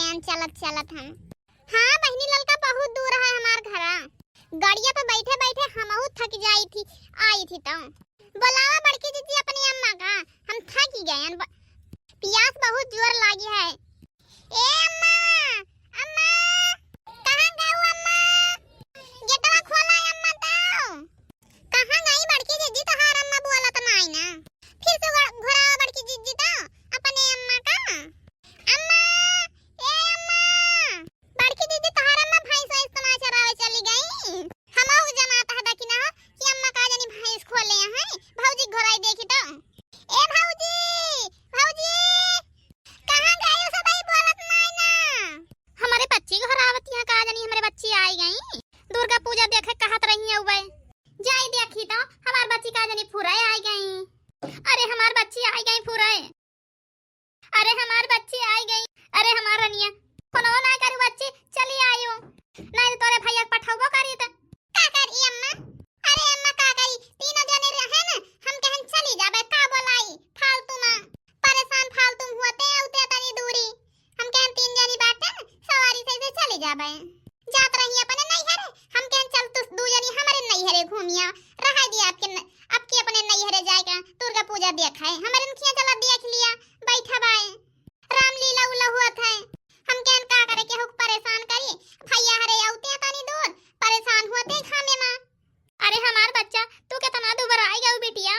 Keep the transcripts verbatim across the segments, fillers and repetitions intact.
चलत चलत हम। हाँ बहिनी, ललका बहुत दूर है हमार घरा। गड़िया पे बैठे बैठे हमहू थक जाई थी, आई थी तो। बोलावा बड़की जिज्जी अपनी अम्मा का, हम थक ही गए हैं। ब-, पियास बहुत जोर लागी है। ए अम्मा, अम्मा, कहाँ गऊ अम्मा? गेटवा खोला अम्मा तो। कहाँ गई बड़की जिज्जी, तोहार अम्मा बोलत नाई ना। फिर से घुरावा बड़की जिज्जी तो अपने अम्मा का। अम्मा, ए अम्मा, बड़की जिज्जी तोहार अम्मा भैंस वैंस तो ना चरावे चली गई। हमहू के जनात है देखी ना हो कि अम्मा का जानी भैंस खोले हैं, भौजी घुराई देखी तो। ए भौजी, भौजी, कहाँ गई हो, सबही बोलत नाई ना। हमारे बच्ची घुरावत यहाँ का जानी, हमारे बच्ची आई गई। दुर्गा पूजा देखे कहत रही है उबे। जाई देखी तो हमार बच्ची का जानी फुरे आई गई। अरे हमार बच्ची आई गई फुरे। अरे हमार बच्ची आई गई। अरे हमार रनिया, फोनो ना करू बच्ची, चली आयु। नहीं तो तोरे भैया के पठौबो करी त। का करी अम्मा? अरे अम्मा का करी, तीनों जने रहे न, हम कहन चली जाबे, का बोलाई, फालतू में परेशान फालतू होते आउते तनी दूरी। हम कहन तीन जनी बाटे न, सवारी से, से चली जाबे। जात रही अपने नैहरे, हम कहन चल तू दू जनी हमरे नैहरे घूमिया, रहाई दिया आपके न, आपके अपने नैहरे जाए का, दुर्गा पूजा देख है, हमरे नखिया चला देख लिया, बैठा बाए, रामलीला उला हुआ था। हम कहन का करे, केहू के परेशान करी, भैया हरे आउते हैं तनी दूर, परेशान हुआ थे घामे में। अरे हमार बच्चा, तू कितना दुबराई गऊ बिटिया,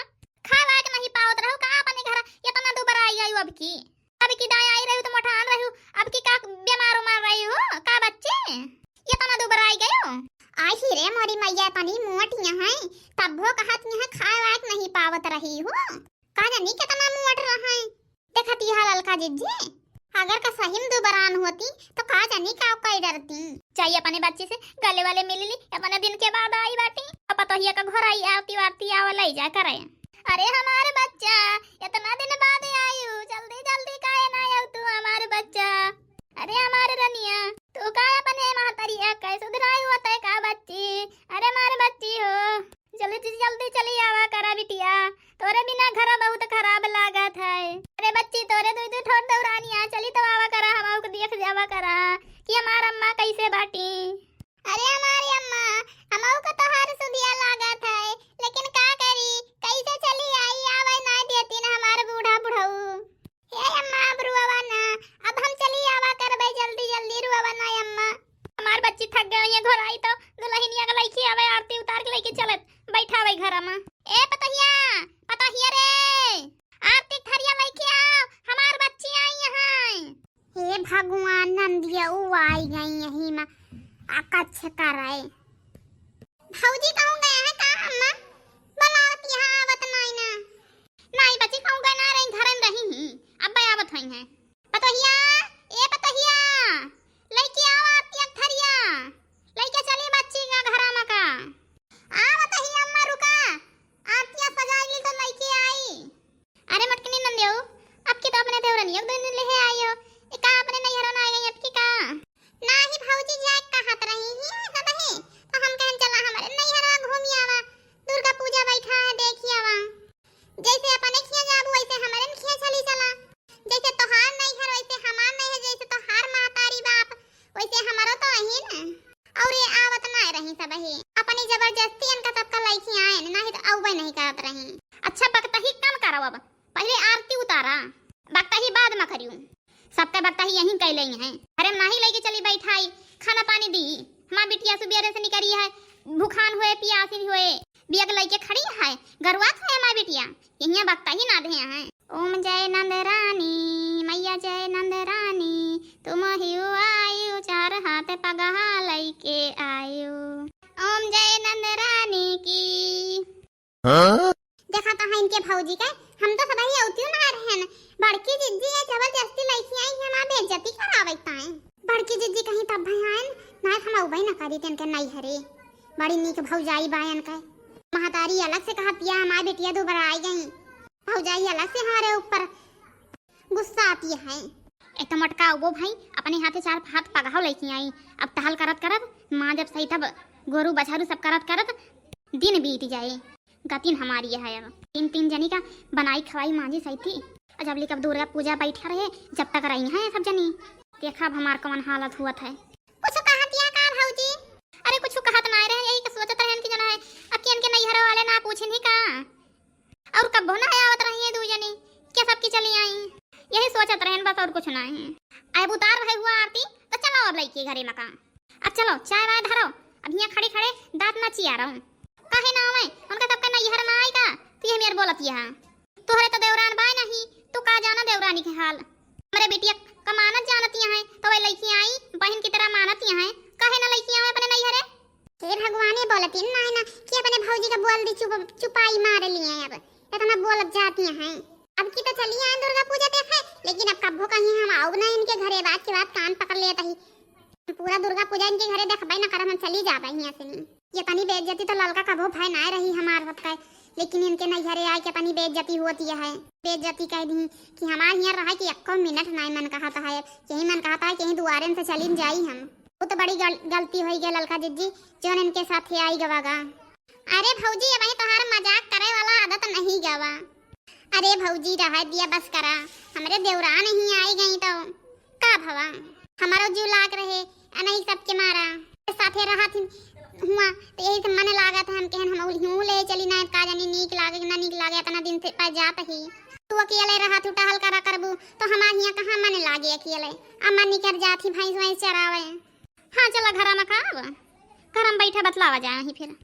खाए वाए के नहीं पावत रहू का अपने घर, इतना दुबराई गऊ अब की? अब की दाई आई रहू तो मोटान रहू, अब की का बीमार उमार रही हो का बच्चे? ये तो ना दुबराई गयो। आई ही रे मोरी मैया, तनी मोट यहाँ, तब्बो कहत यहाँ खाए वाए के नहीं पावत रही हो। का जानी कितना मोट रहा है। देखत यहाँ ललका जिज्जी, अगर का सही में दुबरान होती तो का जानी का कई डरती। चाहे अपने बच्ची से गले वाले मिल ली, इतने दिन के बाद आई बाटी। अब पतोहिया का घर आई आरती वारती आवा लई जा करे। अरे हमार बच्चा, इतना दिन बाद आयु, जल्दी जल्दी काहे ना आयु तू हमार बच्चा? अरे हमार रनिया, तू का अपने महतरिया के सुधराई होते का बच्ची? अरे हमार बच्ची हो, जल्दी जल्दी चली आवा करा बिटिया, तोरे बिना घर बहुत खराब लागत है। अरे बच्ची, तोरे दुई दुई ठोर दौरानिया, चली तो आवा करा, हम आउक देख जावा करा कि हमार अम्मा कैसे बाटी। अरे हमारी अम्मा, हमहू को तोहार सुधिया लागत है, लेकिन का करी, कैसे चली आई, आवे ना देती ना हमार बूढ़ा बुढ़ऊ। हे अम्मा, अब रुआवा ना, अब हम चली आवा करबे जल्दी जल्दी, रुआवा ना अम्मा। हमार बच्ची थक गई है, घर आई तो दुल्हनिया के लइके आवे, आरती उतार के लइके चलत बैठावे घर में। ए पतहिया, पतहिया रे, आरती थरिया लइके आओ, हमार बच्ची आई यहाँ। हे भगवान, नंदिया ऊ आई गई यही में अकच्छ करे। भौजी कहूँ गए हैं का अम्मा? बुलावत यहाँ आवत नाई ना। नाई बच्ची, कहूँ गए ना रही, घर में रही ही। अब आवत हुई हैं। पतोहिया, ए पतोहिया, लइके आओ आरती एक थरिया। लइके चली बच्ची का घरा में का। आवत ही अम्मा, रुका। आरतिया सजाई ली तो लइके आई। अरे मटकनी नंदियो, अब की तो अपने देवरनिया के दुई दिन लेहे आई हो। ए का अपने नैहरो ना आई गई अब की का? नाही भौजी, जाए कहत रही ही सबही, तो हम कहन चला हमरे नैहरो घूमी आवा, दुर्गा पूजा बैठा है देखी आवा। जैसे अपने खिया जाबू वैसे हमरे खिया चली चला। जैसे तोहार नैहर वैसे हमार नैहर, जैसे तोहार महतारी बाप वैसे हमरो तो अही न। और ये आवत ना रही सबही, अपनी जबरदस्ती इनका सबका लइके आए न, नहीं तो अउबे नहीं करत रही। अच्छा बकतही कम करो, अब पहले आरती उतारा, बकतही बाद में करियो। सबका बकतही यहीं कैले हैं। अरे हम नाही लइके चली बैठाई, खाना पानी दी। हमार बिटिया सुबेरे से निकरी है, भूखान हुए, पियासी हुए, बिया के लइके खड़ी है, गरुआत है हमार बिटिया, यहिया बकतही ना दे हैं। ओम जय नंद रानी, मैया जय नंद रानी, तुम ही आयु चार हाथ पगहा लइके आयु। ओम जय नंद रानी की। हाँ? देखा तो है इनके भौजी के, हम तो सबही अउतियो ना रहन। बड़की जिज्जी ये जबरदस्ती लइके आई है, हमार बेइज्जती करावे ताई। बड़की जिज्जी कहीं तब भयान, ना हम अउबे ना करी तेन के नैहरे। बड़ी नीक भौजाई बायन के। महतारी अलग से कहा पिया हमार बेटिया दुबराई गई। भौजाई अलग से हमारे ऊपर गुस्सा आती है। ए तो मोटका उबो भाई अपने हाथे चार हाथ पगहाव लइके आई। अब टहल करत करत माँ जब सही तब गोरू बछरू सब करत करत दिन बीत जाए। गतिन हमारी है अब तीन तीन जनी का बनाई खवाई मांजी सही थी। जब लिकब दुर्गा पूजा बैठा रहे जब तक रही हैं सब जनी। देखा अब हमार कवन हालत हुअत है। कुछ कहत या का भौजी? अरे कुछ कहत नाय रहे, यही के सोचत रहन कि जौन है, अब कि इनके नैहर वाले ना पूछिन ही का? और कब्बो ना आवत रही है दू जनी, के सबकी चली आई, यही सोचत रहन बस, और कुछ नाय। अब उतार भई हुआ आरती, तो चलो अब लइके घरे मका। अब चलो चाय वाय धरो, अब हियाँ खड़े खड़े दाँत ना चियारो। काहे ना आवे, उनका सबका नैहर ना आई का? तू ये मेर बोलत यहाँ। तोहरे तो देवरान बाय नहीं, तू का जाना देवरानी के हाल। हमरे बिटिया कमानत जानत यहाँ, तो वह लइके आई, बहिन की तरह मानत यहाँ, काहे ना लइके आवे अपने नैहरे? हे भगवान, ये बोलत ही ना है ना कि अपने भौजी का बोल दी, चुप, चुपाई मार लिए अब, इतना बोलत जाती हैं। अब की तो चली आए दुर्गा पूजा देखे, लेकिन अब कब्बो कहीं हम आउब ना इनके घरे, बात की बात कान पकड़ लेत ही। पूरा दुर्गा पूजा इनके घरे देखबे ना करब, हम चली जाबे यहाँ से नहीं। ये तनी बेइज्जती तो ललका कबो भय ना रही हमार सबका, लेकिन इनके नैहरे आए के तनी बेइज्जती होती है। बेइज्जती कह दी कि हमार हियाँ रहे कि एको मिनट नाय मन कहत है, यही मन कहत है कि यही दुआरे से चलिन जाई हम। वो तो बड़ी गल-, गलती होई गई ललका जिज्जी, जौन इनके साथे आई गवा गा। अरे भौजी, अब ये तोहार मजाक करे वाला आदत नहीं गवा। अरे भौजी, रह दिया, बस करा, हमरे देवरान ही आई गई तो का भवा, हमारो जीव लाग रहे, अनही सबके मारा। साथे रहत ही हुआ, तो यही से मन लागत है, हम कहन हम उल्हियों ले चली ना, का जानी नीक लागे कि ना नीक लागे, इतना दिन से पर जात ही। तू अकेले रहत हू, टहल करा करबू, तो हमार हियाँ कहाँ मन लागे अकेले? अम्मा निकर जात ही भैंस वैंस चरावे। हाँ, चला घरा में का अब? घर में बैठा बतलावा जाए ही फिर।